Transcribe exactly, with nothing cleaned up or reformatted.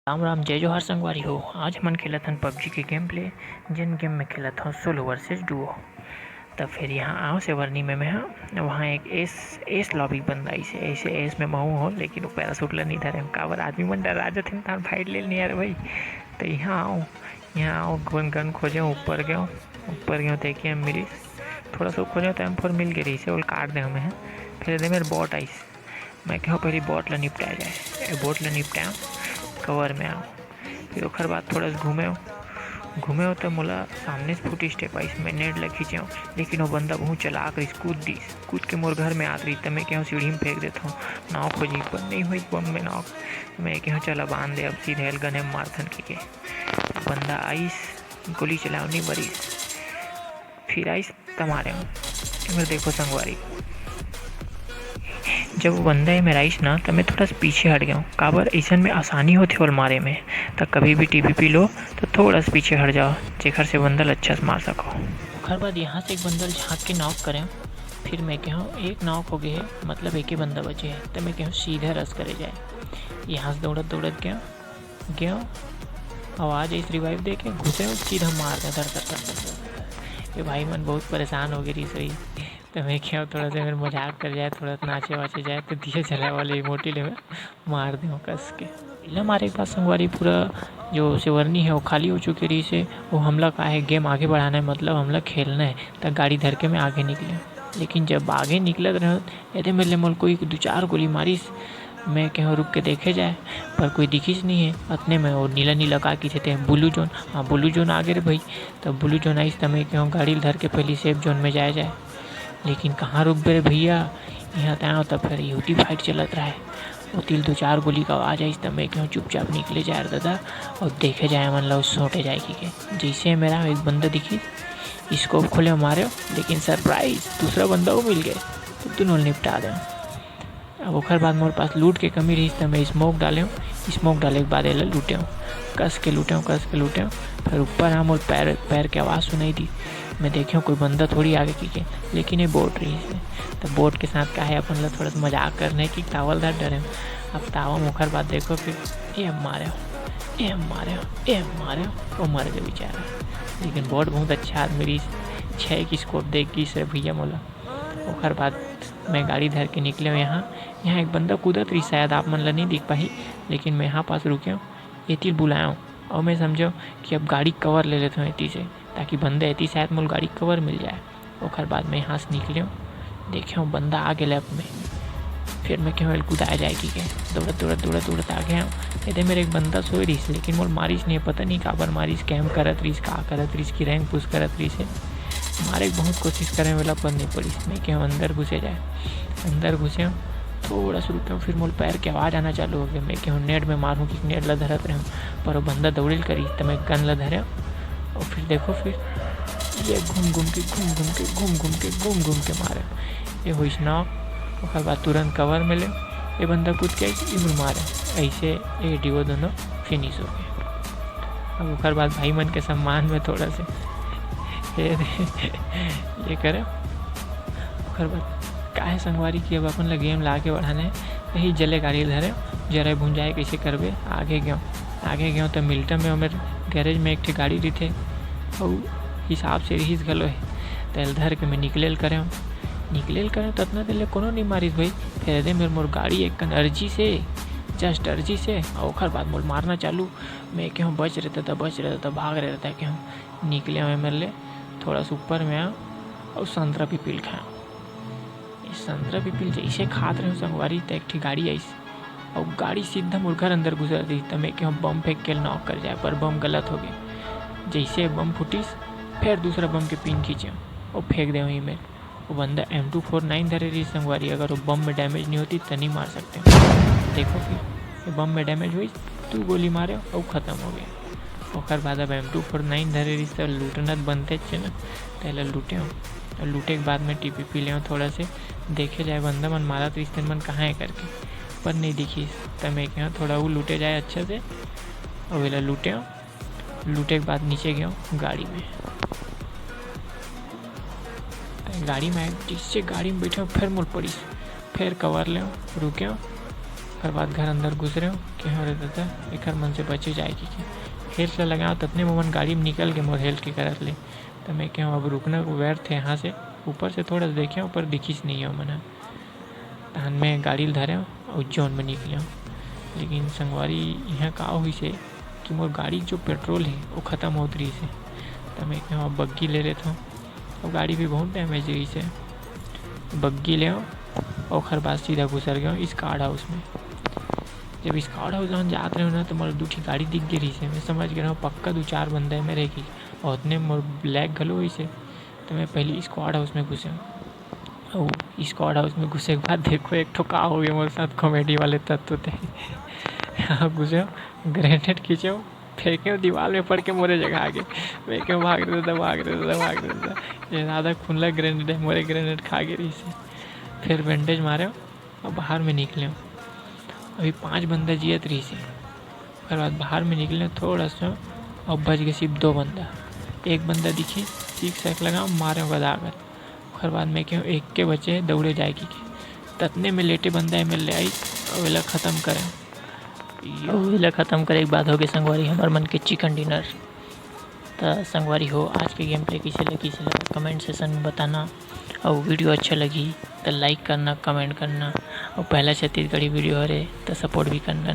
राम राम, जय जोहार संगवारी हो। आज हमन खेलत हन पबजी के गेम प्ले, जेन गेम में खेलत हन सोलो वर्सेस डुओ। त फिर यहाँ आव सेवर्नी में मैं हा, वहाँ एक एस, एस लॉबी बंदा आइसे, ऐसे एस में महू हो, लेकिन वो पैराशूट ला नहीं धरे। काबर आदमी मन डरा जाथे, तान फाइट ले नहीं यार भाई। त यहाँ आव, यहाँ आव, गन, गन खोजे, ऊपर गए, ऊपर गए, देखे हम मिली, थोड़ा सा खोजे तो एम फोर मिल गए रही से, वो काट दे हमें। फिर दे मेरे बॉट आइस, मैं कहो पहले बॉट ला निपटाया जाए। ए, बॉट ला निपटाया, कवर में आओ। फिर ओखर बाद थोड़ा सा घूमे हो, घूमे हो तो मोला सामने से फुट स्टेप आइस, मैं नेट ला खींचे हो, लेकिन वो बंदा बहुत चलाक रहिस, कूद दिस, कूद के मोर घर में आत रही, त मैं कहो सीढ़ी में फेंक देता हूँ, नाव खोजी, पर नहीं हुई बम में नाव। मैं कहो चला बांध दे, अब सीधे एल गने मारथन की के। बंदा आइस, गोली चलाओ, नहीं मरिस। फिर आइस, त मारे हूँ। एमेर देखो संगवारी, जब वो बंदा एमेर आइस ना, त मैं थोड़ा सा पीछे हट गया हूँ। काबर अइसन में आसानी होथे ओला मारे में। त कभी भी टीपीपी लो, त थोड़ा सा पीछे हट जाओ, जेकर से बंदा ला अच्छा से मार सको। ओकर बाद यहाँ से एक बंदा ला झांक के नॉक करे, फिर मैं कहा, एक नॉक हो गए है, मतलब एक ही बंदा बचे है, त मैं कहा सीधा रश करे जाए। यहाँ से दौड़त दौड़त गया, गया, आवाज आइस रिवाइव देके, घुसे, सीधा मार दे, धर, धर, धर, धर, धर। ये भाई मन बहुत परेशान हो गए रही सही। त मैं क्या थोड़ा सा मेरे मजाक कर जाए, थोड़ा सा नाचे वाचे जाए, तो दिए जलाए वाले इमोटी ले मैं मार दे कस के। इला मारे के बाद संगवारी पूरा जो सेवरनी है वो खाली हो चुकी रही से। वो हमला का है, गेम आगे बढ़ाना है, मतलब हमला खेलना है। त गाड़ी धर के मैं आगे निकले, लेकिन जब आगे निकलत रहे, एदे मेरे ले मोल कोई दो चार गोली मारिस। मैं कहो रुक के देखे जाए, पर कोई दिखिस नहीं है। अतने में वो नीला नीला का की थे, ब्लू जोन, हाँ ब्लू जोन आ गए रे भाई। तब ब्लू जोन आइस त मैं कहो गाड़ी ल धर के पहली सेफ जोन में जाए जाए, लेकिन कहाँ रुकबे रे भैया, यहाँ त आयो त फिर यूटी फाइट चलत रहे। वो तिल दो चार गोली का आवाज आइस त मैं कहो चुपचाप निकले जाए रे दादा, और देखे जाए मन ला सोटे जाए की के। जैसे मेरा एक बंदा दिखी, स्कोप खोले मारे, लेकिन सरप्राइज दूसरा बंदा वो मिल गए, तो दोनों निपटा दे। अब ओकर बाद मोर पास लूट के कमी रहिस, त मैं स्मोक डाले हूँ। स्मोक डाले के बाद एला लूटे हूँ, कस के लूटे हूँ, कस के लूटे हूँ। फिर ऊपर हाँ मोर पैर, पैर के आवाज़ सुनाई दी। मैं देखे हूँ कोई बंदा थोड़ी आगे की के, लेकिन ये बोट रहिस है। त बोट के साथ का है, अपन ला थोड़ा सा मजाक करने की तावल धर डरे हूँ। अब तावा में ओकर बाद देखो फिर, ये मारे हो, ये मारे हो, ये मारे हो, वो मर गए बेचारा। लेकिन बोट बहुत अच्छा आदमी रहिस, छः की स्कोप दे गिस रे भैया मोला। ओकर बाद मैं गाड़ी धर के निकले हूँ यहाँ। यहाँ एक बंदा कूदत रही, शायद आप मन ला नहीं दिख पाही, लेकिन मैं यहाँ पास रुके हूँ, एती बुलाए हूँ। और मैं समझो कि अब गाड़ी कवर ले लेता हूँ एती से, ताकि बंदा एती शायद मोल गाड़ी कवर मिल जाए। ओकर बाद मैं यहाँ से निकले हूँ, देखे हूँ बंदा आ गया left में। फिर मैं कहूँ कुदाए जाए की के, दौड़त दौड़त दौड़त दौड़त आ गया हूँ। एदे मेरे एक बंदा सोए रहिस, लेकिन मोल मारिस नहीं, पता नहीं काबर मारिस, कैम करत रहिस, का करत रहिस, कि रैंक पुश करत रहिस है। मारे के बहुत कोशिश करे वाला पर नहीं पड़िस। मैं कहूँ अंदर घुसे जाए, अंदर घुसे हूँ, थोड़ा सा रुके हूँ, फिर मोल पैर के आवाज़ आना चालू हो गया। मैं कहूँ नेट में मारूँ कि नेट ला धरत रहे हूँ, पर वो बंदा दौड़े ल करी, त मैं गन ला धरे हूँ। और फिर देखो फिर ये घूम घूम के, घूम घूम के, घूम घूम के, घूम घूम के मारे। ये होइस नॉक, ओकर बाद तुरंत कवर में ले, ये बंदा कूद के आइस, इहुल मारे, ऐसे ये डुओ दोनों फिनिश हो गए। अब ओकर बाद भाई मन के सम्मान में थोड़ा से ये, ये करे। ओकर बाद काहे संगवारी कि अब अपन ला गेम ला आगे बढ़ाना है, यही जले गाड़ी धरे, जरे भुंजाए कैसे करबे। आगे गयो, आगे गयो त मिल्टन में ओमेर गैरेज में एक ठे गाड़ी रहिथे, अउ हिसाब से रहिस घलो है, तेल धर के मैं निकले ल करे हूँ। निकले ल करे हूँ, त अतना देर ले कोनो नहीं मारिस भाई। फिर दे मेरे मोर गाड़ी एक कन अर्जी से, जस्ट अर्जी से, और ओकर बाद मोर मारना चालू। मैं कहूँ बच रहता था, बच रहता था, भाग रहता था, कहूँ निकले हुए मेरे ले थोड़ा सा ऊपर में आ, और संतरा पिपिल खाया। ये संतरा पिपिल जैसे खात रहे संगवारी, त एक ठे गाड़ी आइस, और गाड़ी सीधा मोर घर अंदर घुसर दी। त मैं कहूँ बम फेंक के नॉक कर जाए, पर बम गलत हो गए। जैसे बम फूटिस, फिर दूसरा बम के पिन खींचे और फेंक दे वहीं में। वो बंदा एम टू फोर नाइन धरे रही संगवारी, अगर वो बम में डैमेज नहीं होती त नहीं मार सकते। देखो फिर ये बम में डैमेज हुई, तू गोली मारे और ख़त्म हो गया। ओकर बाद अब एम टू फोर नाइन धरे रही त लूटना त बनते चे ना, तेला लूटे हूँ। और लूटे के बाद में टीपीपी ले हूँ थोड़ा से, देखे जाए बंदा मन मारत रहिस तेन मन कहाँ है करके, पर नहीं दिखिस। त मैं कहूँ थोड़ा वो लूटे जाए अच्छा से, और वेला लूटे हूँ। लूटे के बाद नीचे गया हूँ गाड़ी में। गाड़ी में आए, जैसे गाड़ी में बैठे हूँ, फिर मोल पड़िस, फिर कवर ले हूँ, रुके हूँ, ओकर बाद घर अंदर घुसरेंव, कहेंव, "अरे दादा, एकर मन से बचे जाए," कहिके। हेल्थ ला लगाएंव, ततने म ओमन गाड़ी म निकल गे मोर हेल्थ के करत ले। त मैं कहेंव, "अब रुकना व्यर्थ हे यहाँ से।" ऊपर से थोड़ा देखेंव, ऊपर दिखिस नइ हे ओमन ह। तहन मैं गाड़ी ल धरेंव अउ जोन में निकलेंव। लेकिन संगवारी, इहाँ का होइस हे कि मोर गाड़ी के जो पेट्रोल हे, वो खतम होत रहिस हे। त मैं कहेंव, "अब बग्गी ले लेथंव।" अब गाड़ी भी बहुत डैमेज रहिस हे। बग्गी लेंव, ओखर बाद सीधा घुसर गेंव इस कार्ड हाउस में। जब इस कार्ड हाउस हम जात रहेंव ना, त मोला दू ठी गाड़ी दिख गे रहिस हे। मैं समझ गे रहेंव, पक्का दू चार बंदा एमे रहिगे। अउ ओतने मोर लैग घलो होइस हे, त मैं पहिली स्क्वाड हाउस में घुसेंव। अउ स्क्वाड हाउस में घुसे के बाद देखो, एक ठो का हो गे मोर साथ, कॉमेडी वाले तत्व ते। यहाँ घुसेंव, ग्रेनेड खींचेंव, फेंकेंव, दीवाल में पड़ के मोरे जगह आ गे। मैं कहेंव, "भाग रे दादा, भाग रे दादा, भाग रे दादा।" ये दादा खुनला ग्रेनेड हे, मोरे ग्रेनेड खा गे रहिस हे। फिर बैंडेज मारेंव अउ बाहर में निकलेंव। अभी पांच बंदा जियत रहिस हे। ओकर बाद बाहर में निकलेंव थोड़ा सा, अउ बच गे सिर्फ दो बंदा। एक बंदा दिखिस, सिक्स एक लगा, मारेंव गदागद। ओकर बाद मैं कहेंव, "एक के बचे, दौड़े जाए," कहिके। ततने में लेटे बंदा एमे ले आइस, अउ एला खतम करेंव। अउ एला खतम करे के बाद हो गे संगवारी, हमर मन के चिकन डिनर। त संगवारी हो, आज के गेम प्ले कइसे लगिस, एला कमेंट सेक्शन में बताना, अउ वीडियो अच्छा लगी त लाइक करना, कमेंट करना, अउ पहला छत्तीसगढ़ी वीडियो हरे त सपोर्ट भी करना।